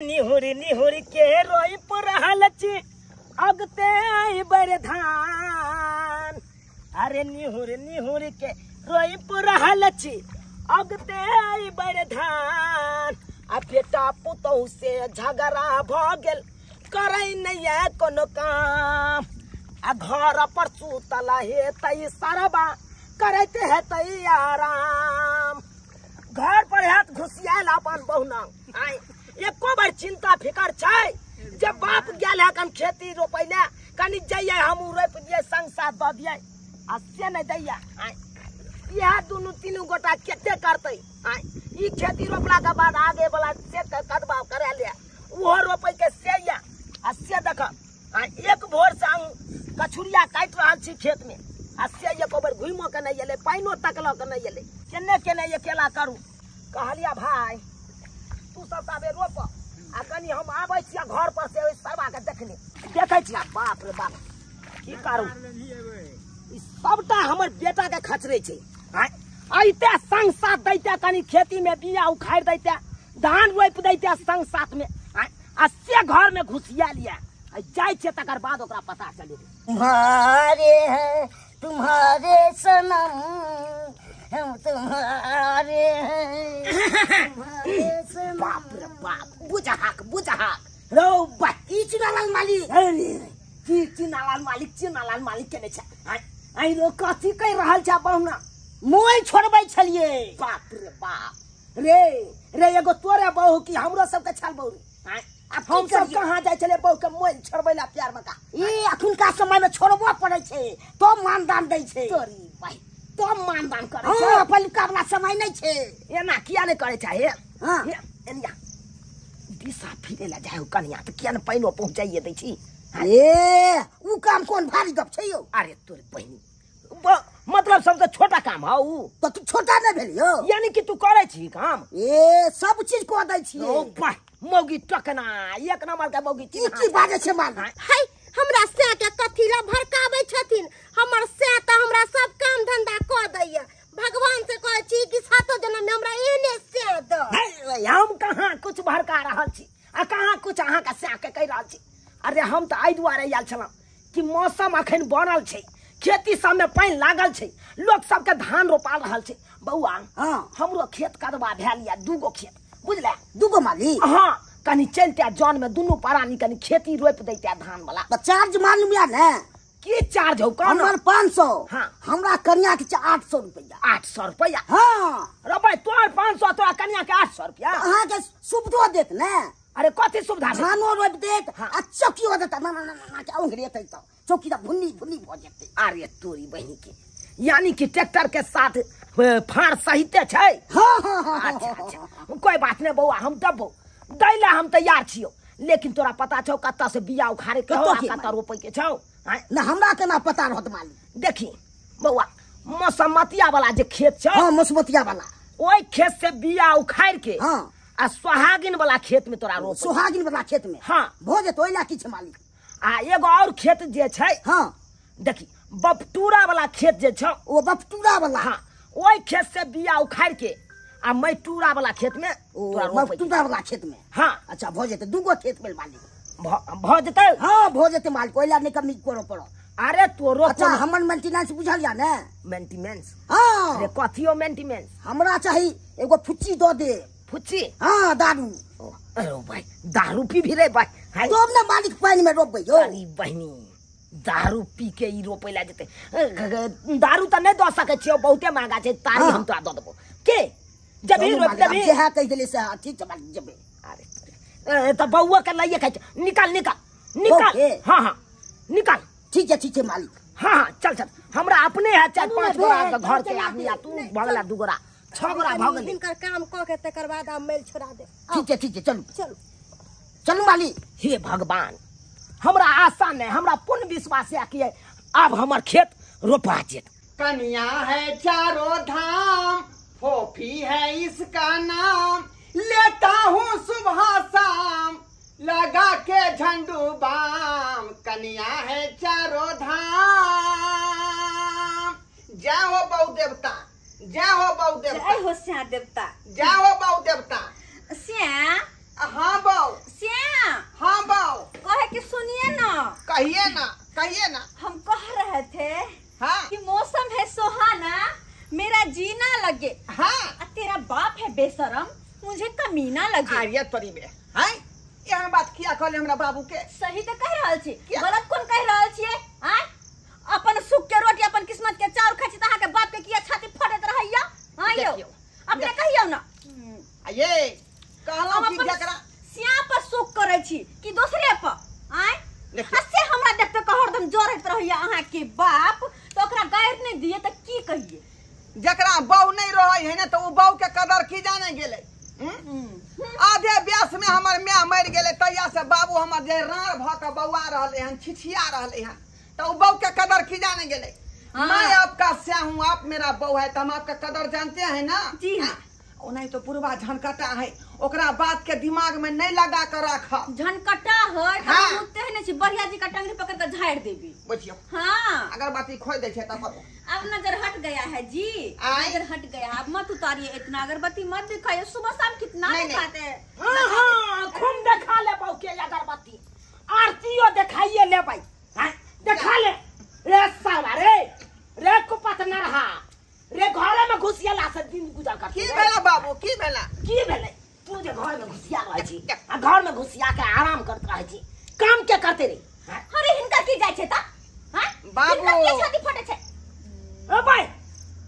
निहुरी निहुरी के रोई पर रहल छी अगते आई बर धान। अरे निहुरी निहुरी के रोई पर रहल छी अगते आई बर धान। आ बेटा पुतहु से झगड़ा भ गेल करै नहीं है कोनो काम। आ घर पर सुतल हेतै सरबा करैत हेतै आराम। घर पर हेत घुसियाल अपन बहुना आइ एको बार चिंता फिकर छै जे बाप गेल है कन खेती रोपै ले कनी जइयै हमहूँ रोपि दियै संग साथ दऽ दियै आ से नहि दैया। इएह दुनू तीनू गोटा कते करतै। ई खेती रोपला के बाद आगे वाला से कदबा करा ले ओहो रोपै के से या आ से देख एक भोर से कछुरिया काटि रहल छी खेत में आ से एको बेर घुमो के नहि एलै पानिओ तकलो के नहि एलै। केने केने अकेला करू। कहलिया भाई तू सब आबे रोप आ कनी हम आबै छियै घर पर से ओहि सरबा के देखने देखै छियै। बाप रे बाप की करू ई सबटा हमर बेटा के खचरै छै। अइते संग साथ दैते कनी खेती में बिया उखाड़ि दैते धान रोपि दैते संग साथ में आ से घर में घुसिया लिया जाइ छियै तकर बाद ओकरा पता चले। तुम्हारे हैं तुम्हारे सनम हम तुम्हारे हैं तुम्हारे सनम। बाप रे बाप बुझहाक बुझहाक रौ बा की चिनालाल मालिक। अरे की चिनालाल मालिक चिनालाल मालिक केने छै। आइ रो कथी कहि रहल छै बहुना मोय छोड़बै छलियै। बाप रे बाप रे रे एगो तोरे बहु की हमरो सबके छल बहु। हम सब कहाँ जाइ छलियै बहु के मोय छोड़बै ला प्यार में का। ई अखुनका समय में छोड़बो पड़ै छै तो मानदान दै छै। तोरी भाई तो मानदान करै छै। हां पहिलुका वाला समय नै छै। एना किया नै करै छै। हे हां एनिया दिशा फिरे ला जाय कनिया त किया न पाइनो पहुंचाइए दै छी। ए उ काम कोन भारी गप छै यौ। अरे तोर बहिनी मतलब सबसे छोटा काम हौ उ। त तू छोटा नै भेल यौ। यानी कि तू करै छी काम। ए सब चीज क दै छी। ओ बा मौगी टकना एक नंबर के मौगी की की बाजै छै माल। है हमरा से के कथी ला भड़काबै छथिन। हमर से त हमरा सब काम धंधा क दैया। भगवान से कहै छी कि सातो जन्म में हमरा एहने से द। हम कहाँ कुछ भड़का रहल छी आ कहाँ कुछ अहाँ के से के कहि रहल छी। अरे हम त एहि दुआरे आयल छलहुँ कि मौसम अखन बनल छै खेती सब में पानि लागल छै लोक सबके धान रोपा रहल छै। बौआ हां हमरो खेत कदबा भेल या दूगो खेत बुझले दूगो माली। हां कनी चलते जन में दुनू प्राणी कनी खेती रोपि दैते धान वाला। त चार्ज मालूम या ने की चार्ज हौ? कौन हमर 500। हां हमरा कन्या के 800 रुपया। 800 रुपया? हां रे भाई तोहर 500 तोरा कन्या के 800 रुपया। अहाँ के सुविधो देत ने। अरे कथी सुविधा? धानो रोपि देत आ चौकियो देत। ना ना ना के औंघरेतै त चौकी त भुन्नी भुन्नी भ जेतै। अरे तोरी बहिनी के यानी कि ट्रैक्टर के साथ फाड़ सहिते छै। हां हां हां अच्छा अच्छा कोई बात नहीं बौआ हम देबो दै ला हम तैयार छियौ। लेकिन तोरा पता छौ कतऽ से बिया उखाड़े के हौ कतऽ रोपै के छौ? ना हमरा केना पता रहत मालिक। देखी बौआ मौसमतिया वाला जे खेत छौ। हां मौसमतिया वाला ओहि खेत से बिया उखाड़ के हां आ सोहागिन वाला खेत में तोरा रोप। सोहागिन वाला खेत में हां भ जेतौ ओहि ला की छै मालिक। आ एगो और खेत जे छै। हां देखी बपटूरा वाला खेत जे छौ। ओ बपटूरा वाला। हां ओहि खेत से बिया उखाड़ के आ मैटूरा वाला खेत में तोरा रोपै। मैटूरा वाला खेत में। हां अच्छा भ जेतै दूगो खेत में मालिक भ जेतै। हां भ जेतै मालिक ओहि ला नहि कमी करऽ पड़त। अरे तोरो अच्छा हमर मेंटेनेंस बुझल या ने? मेंटेनेंस? हां अरे कथियो मेंटेनेंस? हमरा चाही एगो फुच्ची दऽ दे। फुच्ची? हां दारू। अरे भाई दारू पी भी रे भाई तब ने मालिक पानि में रोपबै यौ। अरे बहिनी दारू पी के ई रोपै ला जेतै। दारू त नहि दऽ सकै छियौ बहुते महंगा छै। तारी हम तोरा दऽ देबौ के जब ही रोपि देबही। जेहा कहि देली से ठीक छै मालिक जेबै। अरे त बौआ के लइए खाइ छै। निकाल निकाल निकाल। हां हां निकाल। ठीक छै मालिक। हां हां चल चल हमरा अपने है 4-5 गोरा घर के आदमी आ तू भगला 2 गोरा 6 गोरा भ गेलै। हिनकर काम क के तकर बाद हम मेल छोड़ा दे। ठीक छै चलू चलू चलू मालिक। हे भगवान हमरा आशा नहीं हमरा पूर्ण विश्वास है कि अब हमर खेत रोपा जेत। कन्या है चारों धाम फोफी है इसका नाम लेता हूँ सुबह शाम लगा के झंडू बाम कन्या है चारों धाम। जय हो बहु देवता जय हो बहु देवता जय हो श्या देवता जय हो बहु देवता श्या हाँ बहू। कहिए ना। हम कह रहे थे हाँ कि मौसम है सुहाना, मेरा जीना लगे। हाँ तेरा बाप है बेशरम, मुझे कमीना लगे। आर्य तोरी बे हैं एहन बात किया कहले हमरा बाबू के? सही तो कह रहल छी, गलत कोन कह रहल छियै? आय अपन सुख के रोटी अपन किस्मत के चाउर खाइ छी त अहाँ के बाप के किया छाती फटैत रहैया? आइयो अपने कहियौ ना। आ ये कहलौं कि जकरा सिया पर सुख करै छी कि दोसरे पर? आय आ से हमरा देखते के हरदम जरैत रहैया अहाँ के बाप, त ओकरा गारि नै दिए त की कहिए? जकरा बहू नहीं रहे है ना तो उ बहू के कदर की जाने गेलै। आधे ब्यास में हमर my मर गेलै, तहिया से बाबू हमर जे राड़ भ के बौआ रहलै हन, छिछिया रहलै हन, तो उ बहू के कदर की जाने गेलै। मैं आपका स्या हूँ, आप मेरा बहू है, तो हम आपका कदर जानते हैं ना। जी हाँ। ओनाही तो पुरवा झनकटा है, ओकरा बात के दिमाग में नहीं लगा कर रख। झनकटा है त हम उठते है नै छी, बढ़िया जी का टंगरी पकड़ के झाड़ देबी। बुझियो। हाँ अगरबत्ती खोल दे छै तब। अब नजर हट गया है जी, नजर हट गया। अब मत उतारिए इतना अगरबत्ती मत दिखाइए, सुबह शाम कितना दिखाते हैं। हाँ हाँ खूब दिखा ले बाऊ के अगरबत्ती, आरतीयो दिखाइए ले भाई। हां दिखा ले रे साला रे, रे कुपत न रहा रे, घरे में घुसियाला से दिन गुजर कर। की भेला बाबू, की भेला, की भेलै? तू जे घर में घुसिया रहै छी आ घर में घुसिया के आराम करत रहै छी, काम के करते रे? अरे हिनका की जाइ छै त? हां बाबू हिनका की छाती फटे छै? ए भाई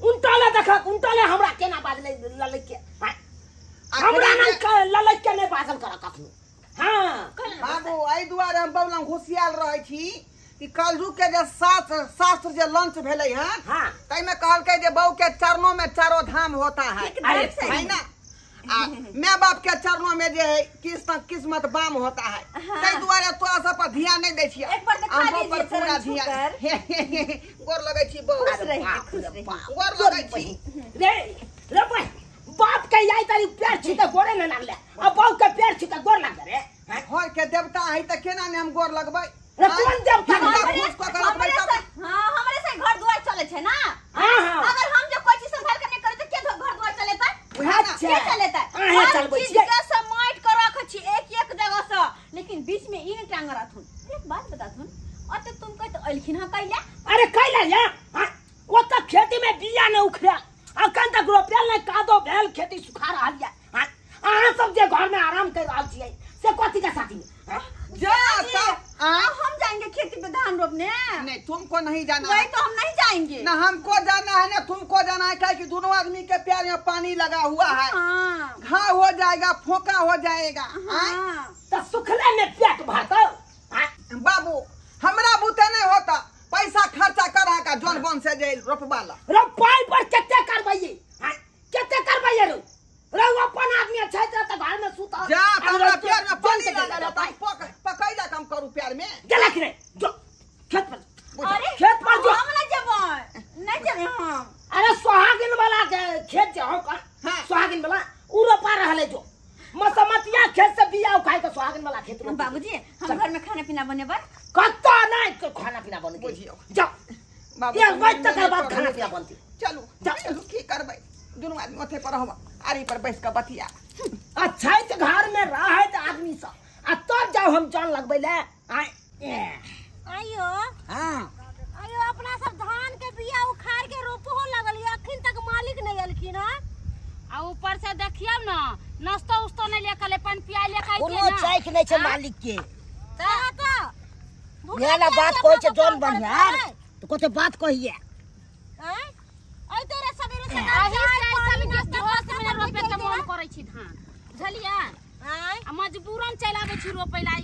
उनटाले देखक, उनटाले हमरा केना बाजलै ललक के। हमरा न ललक के नहीं बाजल कर कखनो। हां बाबू एहि दुआरे हम बबलम घुसियाल रहै छी कि कलजुग के जे शास्त्र जे लंच भेलै हन, ताहिमे कहलकै जे बहू के चरणों में चारो धाम होता है, है ना? आ my बाप के चरणों में जे है किस्मत बाम होता है। ताहि दुआरे तोरा सब पर ध्यान नहीं दै छियै। एक बार दिखा दीजिए पूरा ध्यान। गोर लगै छी बहू, खुश रहिए, खुश रहिए। गोर लगै छी रे रे भाई, बाप के आई तारी पैर छी त गोरे न लागले, आ बहू के पैर छी त गोर लागले रे। घर के देवता है त केना ने हम गोर लगबै? रे कोन देवता? हां हमरे से घर द्वार चले छै ना। हां हां अगर हम जे कोई चीज संभाल के नहीं करे त के घर द्वार चलेतै? के चलेतै? अहे चलबै छी के समाट के रख छी एक एक जगह से, लेकिन बीच में ई टांग रहथुन। एक बात बताथुन, अते तुम कह त अलखिन हां कैला? अरे कैला या ओ त खेती में बिया न उखड़ा, अखन तक रोपल नै कादो भेल, खेती सुखा रहल या। अहाँ सब जे घर में आराम कर रहल छियै से कथी के साथी में? जा हम जाएंगे खेती पे धान रोपने। नहीं तुमको नहीं जाना। वही तो हम नहीं जाएंगे ना, हमको जाना है ना तुमको जाना है, क्या कि दोनों आदमी के प्यार में पानी लगा हुआ है। हाँ। घाव हो जाएगा, फोका हो जाएगा। हाँ। तो सुखले में पेट भरता बाबू, हमरा बूते नहीं होता, पैसा खर्चा कर का जोन बन से जे रोपवा ला। रोपाई पर केते करबैये? केते करबैये रो? रे अपन आदमी अच्छा त घर में सुता जा, हमरा प्यार में पानी लगा रहता, पकैला काम करू प्यार में। गेला कि नहीं? जो खेत पर, अरे खेत पर जो। हम नहीं जेबै, नहीं जेबै हम। अरे सोहागिन वाला के खेत जे हो का, सोहागिन वाला उ रोपा रहले, जो मसमतिया खेत से बिया उखाइ के सोहागिन वाला खेत रोप। बाबूजी हम घर में खाना पीना बनेबै? कत्तो नहीं खाना पीना बन बुझियो। जाओ बाबू, एक बज तक बाद खाना पीना बनती। चलू चलू की करबै, दुनू आदमी ओथे पर रहब, आरी पर बैस के बतिया। अच्छा त घर में रहत आदमी सब, आ तब जाओ हम जान लगबै ले। आय आइयो। हां आइयो अपना सब धान के बिया उखाड़ के रोपो लगल, अखन तक मालिक नहीं अलखिन। हां आ ऊपर से देखियौ ना, नाश्ता उस्तो नहीं लेके ले, पान पिया ले खाइ कोनो चाइक नहीं छै मालिक के। त त मेला बात कहै छै जोन बनिहार त कते बात कहिए। आय आइ तेरे सवेरे एही सकाल चाय सब के दोस्त में रोपे के मन करै छी धान, बुझलियै? आय आ मजबूरन चलि आबै छी रोपै ला।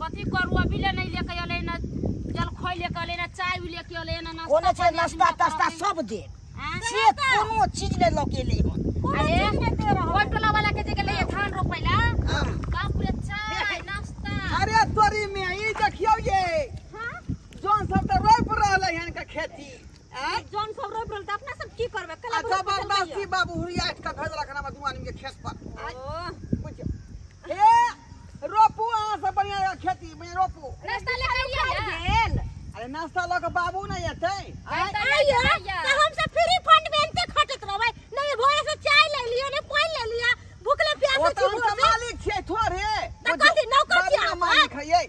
कथी करू, अभी ले नहीं लेके अलै ना जलखै लेके अलै ना चाय लेके अलै ना नाश्ता। कोनो छै नाश्ता तास्ता सब दे से कोनो चीज नै लके ले। अरे ओइ टोला वाला के जे गेलै धान रोपै ला, बाप रे चाय नाश्ता। अरे तोरी में ई देखियौ ये, हां जोन सब त रोप रहलै हन के खेती। जोन सब रोप रहल त अपना सब की करबै? कला जबरदस्ती बाबू हुरियाट के भेजलक हमरा दू आदमी के खेत पर। बुझियौ ए रोपू अहाँ सब बढ़िया खेती में रोपू। नाश्ता लेके आइए। अरे नाश्ता लऽ के बाबू नहीं एतै। आइयो त हम सब फ्री फंड में एते खटत रहबै, नहीं भोरे से चाय ले लियो ने पानी ले लिया, भूखले प्यासे छी। ओ त मालिक छियै थोड़े, त कथि नौकर छियै? मालिक है ये।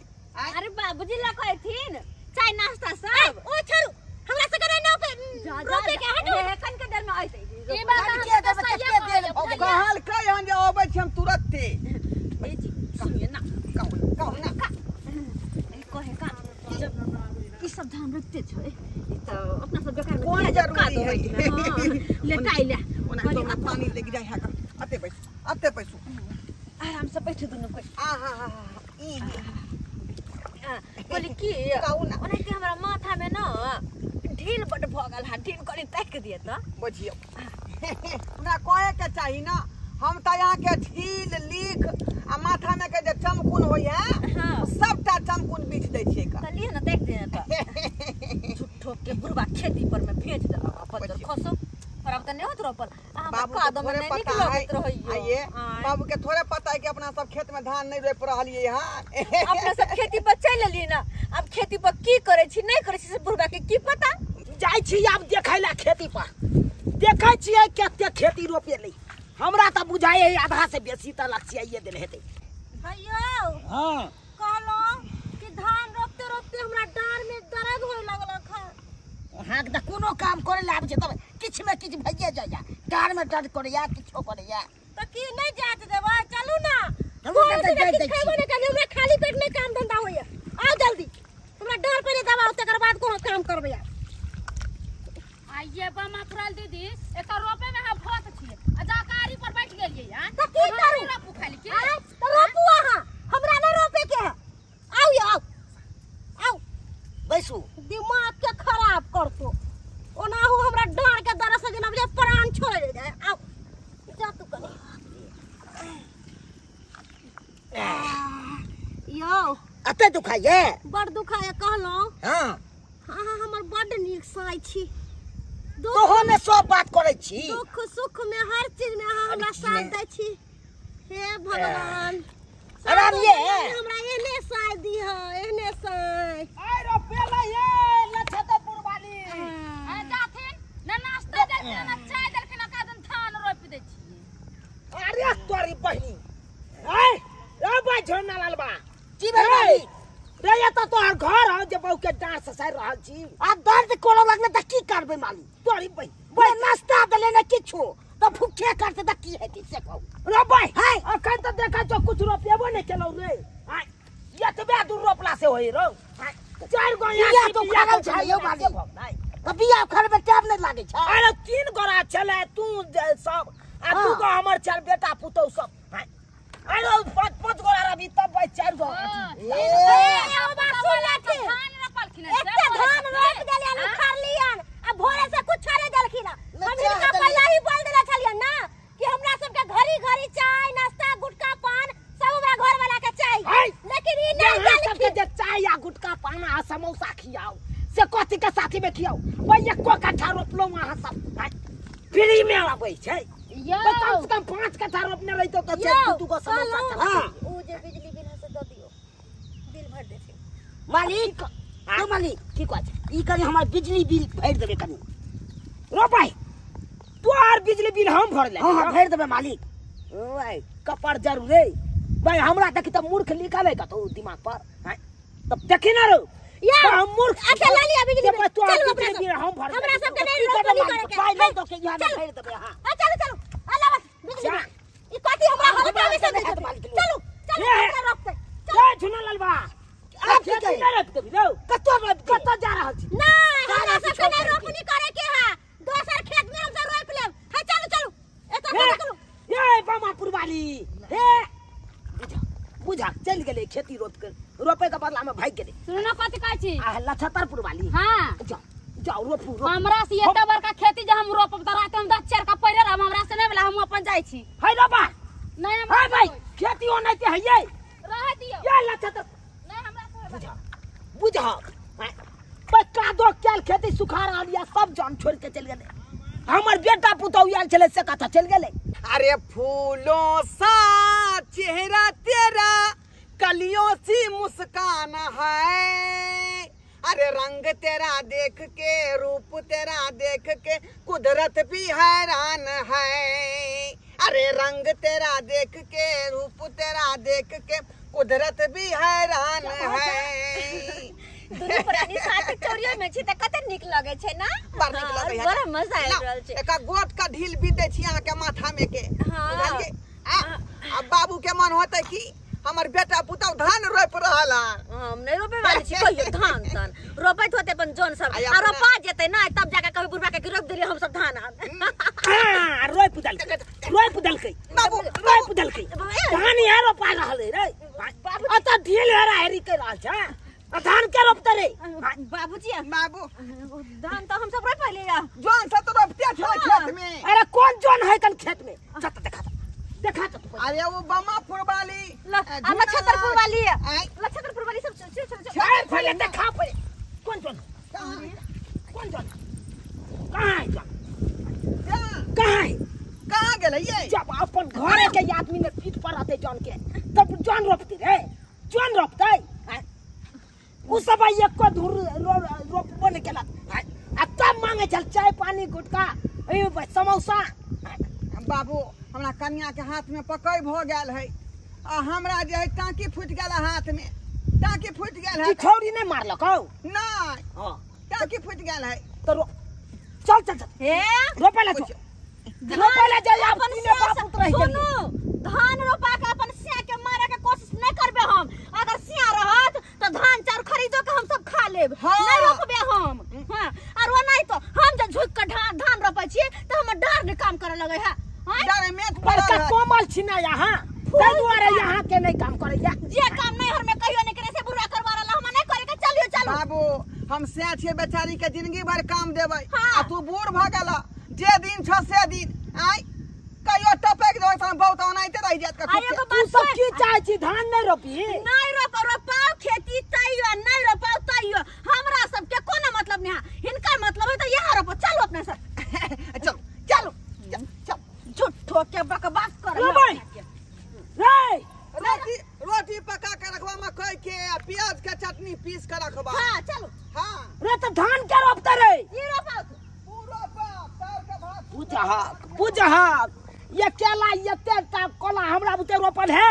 अरे बाबूजी ला कहथिन चाय नाश्ता सब ओ छोड़ू हमरा से करे ना पे रोपे के हटो कन के देर में आइते ई बात के देबै कते देर भऽ गेल कहल कै हन जे अबै छी हम तुरंते। ए जी सुनिए ना कहू कहू ना कहे का जब ई सब धान रोपते छै ई त अपना सब बेकार में कोन जरूरी है लेटाइ ले ओना तो हमरा पानी लग जाय है अते बैसू अते बैसू आराम से बैठू दुनू कोई। आ हा हा ई बोली की कहू ना ओना के हमरा माथा में ना ढील बड भ गेल हा ढील करी ताकि दिए त बुझियो हमरा कहे के चाही ना हम त यहाँ के ढील लीख आ माथा में के जे चमकुन होय है सबटा चमकुन बीछ दै छियै का त लिए ना ताकि दे त झूठो के बुढ़वा खेती पर में भेज दे अपन खसो पर अब त नहीं होत रोपल आ हमरा बाबू के कादो में थोड़े नहीं पता निक है लगत रहइयो आइए बाबू के थोड़े पता है कि अपना सब खेत में धान नहीं रोप रहलिए हां अपना सब खेती पर चल लेलिए ना अब खेती पर की करे छी नहीं करे छी से बुढ़वा के की पता। जाइ छी आब देखै ला खेती पर देखै छियै कते खेती रोपेलै हमरा त बुझाइ है आधा से बेसी त लक्ष्य देल हेतै। भैया हां कहलो कि धान रोपते रोपते हमरा डाँर में दर्द होय लगलक है। अहाँ के त कोनो काम करे ला आबै छै तब किछ में किछ भइए जाइया डाँर में दर्द करैया किछो करैया त की नहीं जात देबै चलू ना चलू ना त जाइत किछ खैबो नहीं करबै हमरा खाली पेट में काम धंधा होइया आओ जल्दी हमरा डाँर पहिले दबाओ तकर बाद कोनो काम करबै। आइए बमा पुराल दीदी एकर रोपे में हम भोत छियै आ जा कारी पर बैठ गेलियै हां त की करू रोपू खाली के त रोपू अहाँ हमरा नहीं रोपे के है आउ यो आउ आउ बैसू दिमाग के खराब करतो ओनाहु हमरा डाँर के दर्द से जेना बुझाय प्राण छोड़े जाय आउ जा तू कनी यो अते दुखाइए बड़ दुखाए कहलौं। हां हां हां हमर बड़ नीक साइ छी तोहो ने सब बात करै छी दुख सुख में हर चीज में अहाँ हमरा साथ दै छी हे भगवान आराम ये हमरा एहने साथ दीह एहने साथ आइ रोपेला ये लछतपुर वाली आ जाथिन ना नाश्ता देलखिन ना चाय देलखिन ना कादन धान रोपि दै छियै। अरे तोरी बहिनी आइ रे बा झोना लालबा की भेल रे ये त तोहर घर हौ जे बहू के डाँर ससारि रहल छी आ दर्द करऽ लगले त की करबै माली तोरी बहिनी बे नाश्ता देले ने किछो त भूखे करते त की हेतै से कहू रे भाई हाय अखन त देखा छौ कुछ रोपेबो नहीं केलौ रे आइ एतबे दूर रोपला से होई रौ चार गो बिया तो उखाड़ल छै यौ माली त बिया उखाड़बे टाइम नहीं लागै छै। अरे तीन गोरा छलै तू सब आ दू गो हमर चार बेटा पुतौ सब अरे पाँच पाँच गोरा रवि तब भाई चार गो ए धान रोपलखिन एते धान रोप देलियन उखाड़लियन आ भोरे से कुछ नहीं देलखिन हम हिनका पहले ही बोल देले छलियन ना कि हमरा सबके घरी घरी चाय नाश्ता गुटखा पान सब हमरा घर वाला के चाही लेकिन ई नहीं देलखिन सबके जे चाय आ गुटखा पान आ समोसा खियाओ से कथी के साथी में खियाओ भाई एको कट्ठा रोपलौ अहाँ सब फ्री में आबै छै यो कम से कम 5 कट्ठा रोपने रहितौ त दू दू गो समोसा चला। ऊ जे बिजली बिल है से दऽ दियौ बिल भर देथिन मालिक तो मालिक की कहै छै ई कनी हमर बिजली बिल भरि देबै कनी रो भाई तोहर बिजली बिल हम भरले। हां हां भरि देबै मालिक। ओए कपर जरूर रे भाई हमरा देखी त मूर्ख लिखल है कतौ दिमाग पर तब देखी ना रो या हम मूर्ख अच्छा ले लिया बिजली बिल चलू चलू अपना हम भर हमरा सब के नहीं रोपनी करे के पाई नहीं तो के यहाँ भरि देबै। हां हां चलू चलू अला बस बिजली बिल ई कथी हमरा हल्का में से चलू चलू हमरा रोपते ए झुना लालबा आब की खेती नहीं रोप देबी रौ कतौ रोप कतौ जा रहल छी नहीं हमरा सब के नहीं रोपनी करे के है दोसर खेत में हम सब रोप लेब। हां चलू चलू एत चलू ए बमापुर वाली हे बुझा बुझा चल गेलै खेती रोप के रोपे के बदला में भाग गेलै। सुनू ना कथी कहै छी आ लछतरपुर वाली। हां जाओ जाओ रोपू रोपू हमरा से एते बड़का खेती जे हम रोपब त रात हम 10 चार का पैरे रहब हमरा से नहीं भेला हम अपन जाइ छी। है रोपा नहीं हम हां भाई खेती ओनाइते हैयै रह दियौ ये लछतर नहीं हमरा से बुझा बुझा पर कादो कैल खेती सुखा रहल या सब जान छोड़ के चल गेलै हमर बेटा पुतहु आयल छलै से कथा चल गेलै। अरे फूलों सा चेहरा तेरा कलियों सी मुस्कान है अरे रंग तेरा देख के रूप तेरा देख के कुदरत भी हैरान है अरे रंग तेरा देख के रूप तेरा देख के कुदरत भी हैरान है। दुनू प्राणी साथ में छी त कते नीक लगे छै ना। बड़ नीक लगे है। बड़ा मजा आबि रहल छै। एका गोट का ढील भी दै छी अहाँ के माथा में के। हां बुझलियै? आ बाबू के मन होतै कि हमर बेटा पुतौ धान रोप रहल हन। हम नहीं रोपे वाली छी कहियो धान तान रोपैत होते अपन जोन सब आ रोपा जेतै ना तब जाके कभी बुढ़बा के रोप देलियै हम सब धान। हां रोप देलकै, रोप देलकै बाबू, रोप देलकै धान यहाँ रोपा रहल रे। अत ढील हेरा हेरी के रहल छै आ धान के रोपते रे बाबूजी। बाबू धान तो हम सब रोप लिया जोन सब तो रोपते छै खेत में। अरे कौन जोन है कन खेत में? चल देखा देखा तो। अरे वो बमापुर वाली नक्षत्रपुर वाली, नक्षत्रपुर वाली सब चल पहले देखा पहले कौन जोन, कौन जोन कहां है जोन, कहां है, कहां गेलै ये? जब अपन घरे के आदमी ने पीठ पर रहते जोन के तब जोन रोपती रे, जोन रोपतै उ सब एको धूर रोपबो नै केलक आ तब मांगे छल चाय पानी गुटखा ए समोसा। बाबू हमरा कन्या के हाथ में पकई भ गेल है आ हमरा जे है टाँकी फूटि गेल हाथ में, टाँकी फूटि गेल है। छौरी नहीं मारलक हौ? नहीं। हां टाँकी फूटि गेल है तो चल चल चल हे रोपे ला चल, रोपे ला जाय अपन बाप पुत्र रहि गेल। सुनू धान रोपा के अपन सिया के मारे के कोशिश नहीं करबे हम। अगर सिया रहत तो धान चाउर खरीदो के हम सब खा लेब। हाँ। नहीं रोपबे हम। हां और वो नहीं तो हम जे झुक के धान रोपै छियै त हमर डार ने काम करे लगे है। डार में बड़का कोमल छी ना यहां, तै दुआरे यहां के नहीं काम करैया। जे काम नहीं हर में कहियो नहीं करे से बुरा करवा रहल हम नहीं करे के। चलियो चलो बाबू हम से छियै बेचारी के जिंदगी भर काम देबै। हाँ। आ तू बूढ़ भ गेल जे दिन छ से दिन आइ कहियो टपक देबै त बहुत ओनाइते रहि जायत। तू सब की चाहै छी? धान नहीं रोपी? नहीं रोप, रोपाओ खेती तैयो नहीं रोपाओ तैयो हमरा सब के कोनो मतलब नहीं है। हिनका मतलब है त यहाँ रोपो। चलो अपने सब चलो चलो चल झूठो के बकवास कर रे। रोटी रोटी पका के रखबा मकई के आ प्याज के चटनी पीस के रखबा। हां चलो। हां रे त धान के रोपते रे? ई रोपाओ तू रोपा तार के भात बुझहक बुझहक ये केला ये तेल कोला हमरा बुते रोपल है,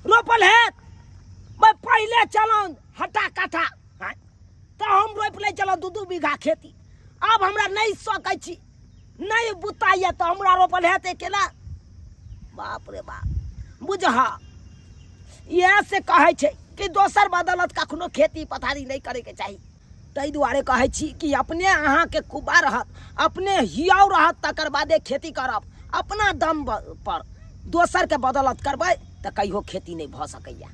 रोपल है। मैं पहले चलौं हटा काटा तो हम रोप ले चलौं 2-2 बीघा खेती। अब हमरा नहीं सकै छी, नहीं बुताइए तो हमरा रोपल है ते केला। बाप रे बाप बुझह इएह से कहै छै कि दोसर बदौलत कखनो खेती पथारी नहीं करे के चाही। ताहि दुआरे कहै छी कि अपने अहाँके कुबा रहत, अपने हियाव रहत, तकर बादे खेती करब अपना दम पर। दोसरके बदौलत करबै तऽ कहियो खेती नहीं भऽ सकैया।